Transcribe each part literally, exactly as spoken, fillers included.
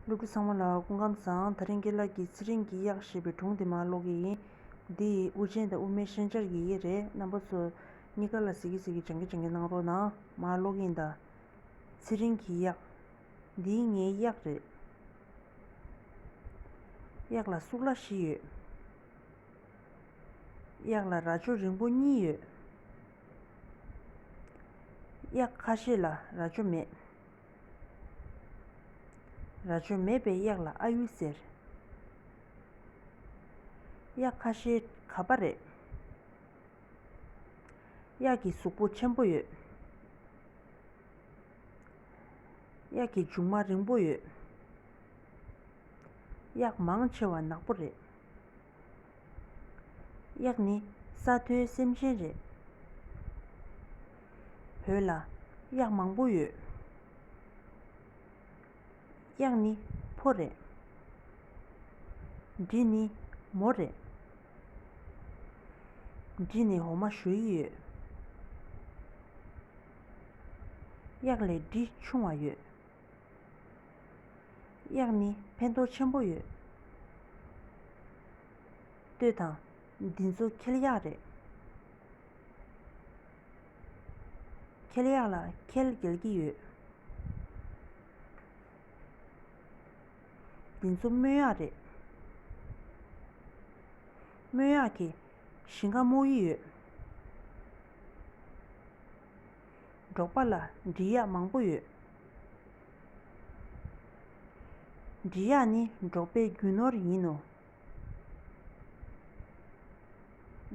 སློབ་ཕྲུག་ཚང་མ་ལ་སྐུ་ཁམས་བཟང་། དེ་རིང་རྒན་ལགས་ཀྱིས་ཚེ་རིང་གི་གཡག་ཞེས་པའི་སྒྲུང་དེ་མར་ཀློག་གི་ཡིན། འདི་དབུ་ཅན་དང་དབུ་མེད་ཤན་སྦྱར་གྱི་ཡི་གེ་རེད། རྣམ་པ་ཚོ་གཉིས་ཀ་ལ་གཟིགས་ཀྱིན་གཟིགས་ཀྱིན་སྦྱང་གིན་སྦྱང་གིན་གནང་རོགས་གནང་། མར་ཀློག་གི་ཡིན་ད། ཚེ་རིང་གི་གཡག་འདི་ངའི་གཡག་རེད། གཡག་ལ་སུག་ལྭ་བཞི་ཡོད། གཡག་ལ་རྭ་ཅོ་རིང་པོ་གཉིས་ཡོད། གཡག་ཁ་ཤས་ལ་རྭ་ཅོ་མེད། རྭ་ཅོ་མེད་པའི་གཡག་ལ་ཨ་ཡུ་ཟེར། གཡག་ཁ་ཤས་ག་པ་རེད། གཡག་གི་གཟུགས་པོ་ཆེན་པོ་ཡོད། གཡག་གི་མཇུག་མ་རིང་པོ་ཡོད། གཡག་མང་ཆེ་བ་ནག་པོ་རེད། གཡག་ནི་ས་མཐོའི་སེམས་ཅན་རེད། བོད་ལ་གཡག་མང་པོ་ཡོད། གཡག་ནི་ཕོ་རེད། འབྲི་ནི་མོ་རེད། འབྲི་ནི་འོ་མ་བཞོ་ཡི་ཡོད། གཡག་ལས་འབྲི་ཆུང་བ་ཡོད། གཡག་ནི་ཕན་ཐོགས་ཆེན་པོ་ཡོད། ལྟོས་དང་། འདི་ཚོ་ཁལ་གཡག་རེད། ཁལ་གཡག་ལ་ཁལ་འགེལ་གྱི་ཡོད། འདི་ཚོ་རྨོ་གཡག་རེད། རྨོ་གཡག་གིས་ཞིང་ཁ་རྨོ་ཡི་ཡོད། འབྲོག་པ་ལ་འབྲི་གཡག་མང་པོ་ཡོད། འབྲི་གཡག་ནི་འབྲོག་པའི་རྒྱུ་ནོར་ཡིན་ནོ།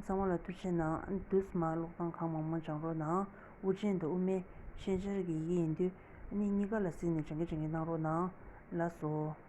ཚང་མ་ལ་ཐུགས་རྗེ་གནང་། འདུག་སེ་མར་ཀློག་སྟངས་གང་མང་མང་སྦྱང་རོགས་གནང་། དབུ་ཅན་དང་དབུ་མེད་ཤན་སྦྱར་གྱི་ཡི་གེ་ཡིན་དུས་ཨ་ནི་གཉིས་ཀ་ལ་གཟིགས་ནས་སྦྱང་གིན་སྦྱང་གིན་གནང་རོགས་གནང་། ལགས་སོ།